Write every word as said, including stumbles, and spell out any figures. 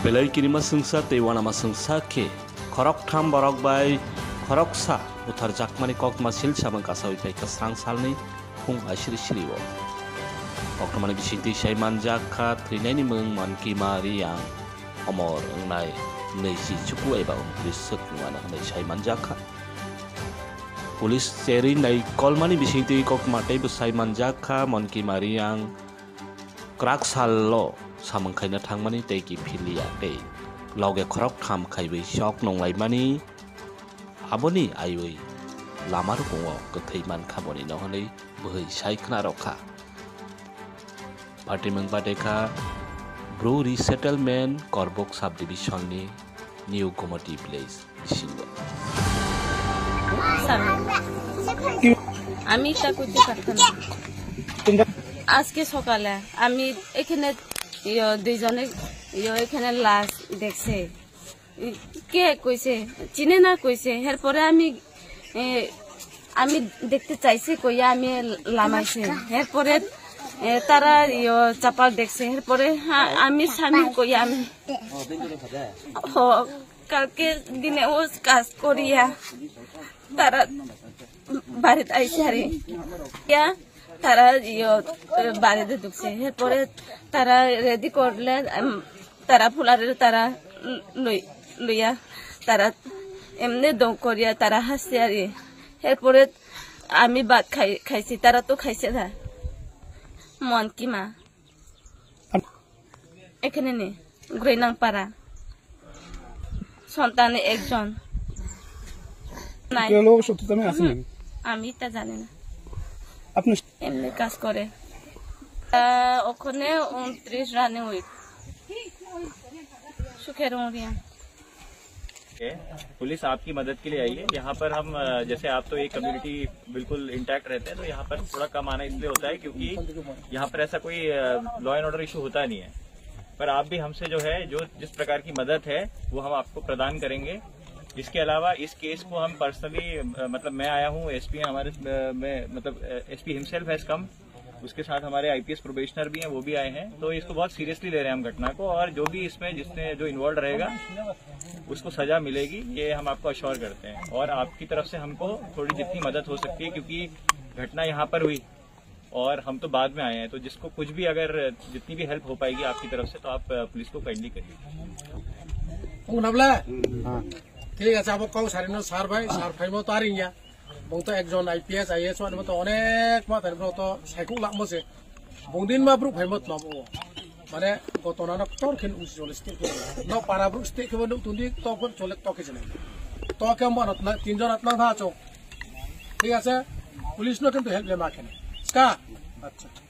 Belai kirima swngsa tei uanama swngsa khe khoroktham borok bai khoroksa butharjakmani koktma silsa bwkha sawi phaikha srang salni phung aisiri sirio. Koktmani bisingtwi sai manjak kha thwinaini mwng Mankima Riyang, omor wngnai naichi chuku eba untris swk nungano hwnwi sai manjak kha. Police cherwi naikolmani bisingtwi koktma teibo sai manjak kha Mankima Riyang kwrak salo samung khaina thangmani tei kiphilya tei loge khoroktham khaiwi sok nonglaimani, aboni aiwi lama rukungo kwthwi mankha bonino hwnwi bwhwi sai khna rwkha. Party mung badekha Bru Resettlement Korbuk Subdivision ni New Gomati Village bisingo. Sir, আমি তা করতে পারতাম না। আজকে সকালে আমি এখানে ইয়ো, দুইজনে ইয়ো, এখানে লাশ দেখছে। কে কইছে, চিনে না কইছে। এরপরে আমি, এ, আমি দেখতে চাইছি কইয়া আমি লামাইছি। এরপরে, এ, তারা ইয়ো, চাপাল দেখছে। এরপরে হ্যাঁ, আমি স্বামী কইয়া আমি, হ, কালকে দিনে ও কাজ করিয়া তারা বাড়িত আইছে আরে। ইয়া, তারা ইয়ো, বাড়িতে ঢুকছে। এরপরে তারা রেডি করলে, উম, তারা ফুলারে তারা লই-, লইয়া তারা এমনি দৌ করিয়া তারা হাসছে আরে। এরপরে আমি ভাত খাই, খাইছি, তারা তো খাইছে না। মন কি মা? এখানে নেই, গ্রৈনাংপাড়া। সন্তান একজন। নাই। কেউ লোক সত্যতা আমি আসেনি? আমি তা জানি না। আপনি এমনি কাজ করে। আহ, ওখানে ঊনত্রিশ রানিং উইক। সুখের উড়িয়া। है। पुलिस आपकी मदद के लिए आई है। यहाँ पर हम, अ, जैसे आप तो एक कम्युनिटी बिल्कुल इंटैक्ट रहते हैं, तो यहाँ पर थोड़ा कम आना इसलिए होता है क्योंकि यहाँ पर ऐसा कोई, अ, लॉ एंड ऑर्डर इशू होता नहीं है। पर आप भी हमसे जो है, जो जिस प्रकार की मदद है, वो हम आपको प्रदान करेंगे। इसके अलावा इस केस को हम पर्सनली, अ, मतलब मैं आया हूँ, एसपी हैं हमारे, अ, में, मतलब, अ, एसपी हिमसेल्फ हैज कम, उसके साथ हमारे आईपीएस प्रोबेशनर भी हैं, वो भी आए हैं। तो इसको बहुत सीरियसली ले रहे हैं हम घटना को, और जो भी इसमें जिसने जो इन्वॉल्व रहेगा उसको सजा मिलेगी, ये हम आपको अश्योर करते हैं। और आपकी तरफ से हमको थोड़ी जितनी मदद हो सकती है, क्योंकि घटना यहाँ पर हुई और हम तो बाद में आए हैं, तो जिसको कुछ भी अगर जितनी भी हेल्प हो पाएगी आपकी तरफ से, तो आप, अ, पुलिस को काइंडली करिए। Kung nabla? ঠিক আছে, abo kau sarino sar bai, sar phaimo taring ya. Bung to ekjon I P S, I A S wani to onek ma tani to saikuk lakmo se. Bung din ma bruk phaimo tma bo. Mane gotona no ktor khin usi jole stik khe. No para bruk stik khe nuk tundi to kon chole to khe jene. To khe mo na tinjon atna tha chok. ঠিক আছে? Police no kintu help le ma kene. Ska? Acha.